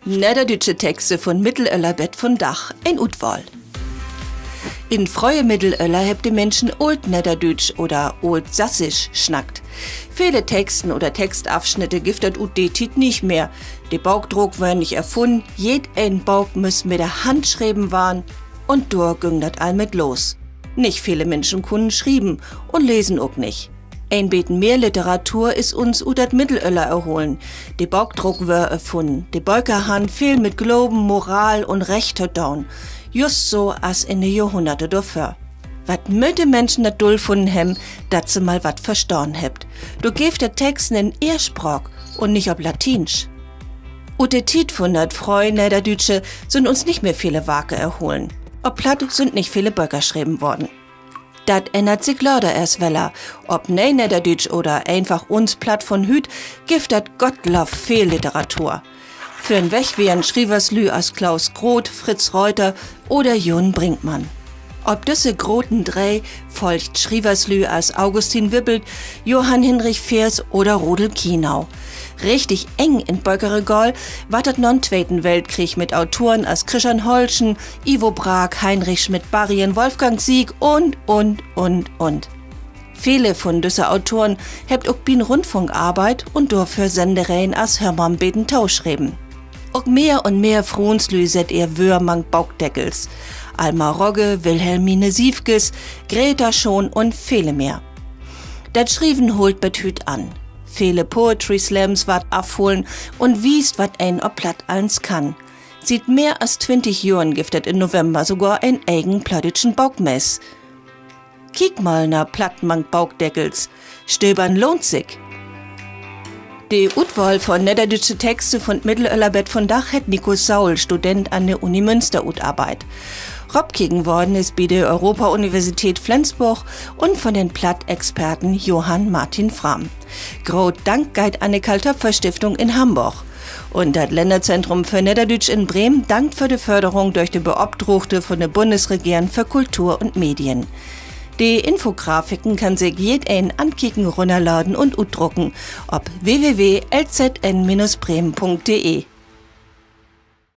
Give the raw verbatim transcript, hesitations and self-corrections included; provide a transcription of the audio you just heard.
Nedderdüütsche Texte vun Middelöller bet vundaag, en Utwahl. In fröhe Middelöller hebbt de Minschen Ooltnedderdüütsch oder Ooltsassisch snackt. Vele Texten oder Textafsnitte gifft dat ut de Tiet nich mehr. De Bookdruck wöör nich erfunnen, jedeen Book müss mit de Hand schreven warrn, un dor güng dat al mit los. Nich vele Minschen kunnen schrieven un lesen ok nich. En beten mehr Literatur is uns ut dat Middelöller erholen. De Bookdruck wöör erfunnen. De Böker harrn veel mit Gloven, Moral un Recht to doon, just so as in de Johrhunnerte dorvör. Wat mööt de Minschen dat dull funnen hebben, dat se mal wat verstahn hebbt. Dor geev dat Texten in ehr Spraak un nich op Latiensch. Ut de Tiet vun dat Fröhnedderdüütsche sünd uns nich mehr vele Warke erholen. Op Platt sünd nich vele Böker schreven worrn. Dat ännert sik later eerst weller. Op Neenedderdüütsch oder eenfach uns Platt vun hüüt gifft dat gottloff veel Literatur. Vörn weg weren Schrieverslüüd as Klaus Groth, Fritz Reuter oder Jon Brinckmann. Op düsse groten Dree folgt Schrieverslüüd as Augustin Wibbelt, Johann Hinrich Fehrs oder Rudolf Kinau. Richtig eng in't Bökerregal warrt dat na'n Tweten Weltkrieg mit Autoren as Christian Holsten, Ivo Braak, Heinrich Schmidt-Barrien, Wolfgang Sieg un, un, un, un. Vele vun düsse Autoren hebbt ok bi'n Rundfunk arbeidt un dorför Sendereegen as Hör mal 'n beten to schreven. Ok mehr un mehr Fruenslüüd sett ehr Wöör mank Bookdeckels: Alma Rogge, Wilhelmine Siefkes, Greta Schoon un vele mehr. Dat Schrieven hollt bet hüüt an. Vele Poetry Slams warrt afhollen un wiest, wat een op Platt allens kann. Siet mehr as twintig Johren gifft dat in November sogor en egen plattdüütschen Bookmess. Kiek mal na Platt mank Bookdeckels. Stövern lohnt sik. De Utwahl vun nedderdüütsche Texte vun Middelöller bet vundaag hett Nico Saul, Student an de Uni Münster, utarbeidt. Ropkeken worrn is bi de Europa-Universität Flensborg un vun den Plattexperten Johann Martin Frahm. Groot Dank geiht an de Carl-Toepfer-Stiftung in Hamborg. Un dat Lännerzentrum för Nedderdüütsch in Bremen dankt för de Förderung dörch de Beopdraagte vun de Bundsregeren för Kultur un Medien. De Infografiken kann sik jedeen ankieken, runnerladen un utdrucken op w w w l z n minus bremen punkt d e.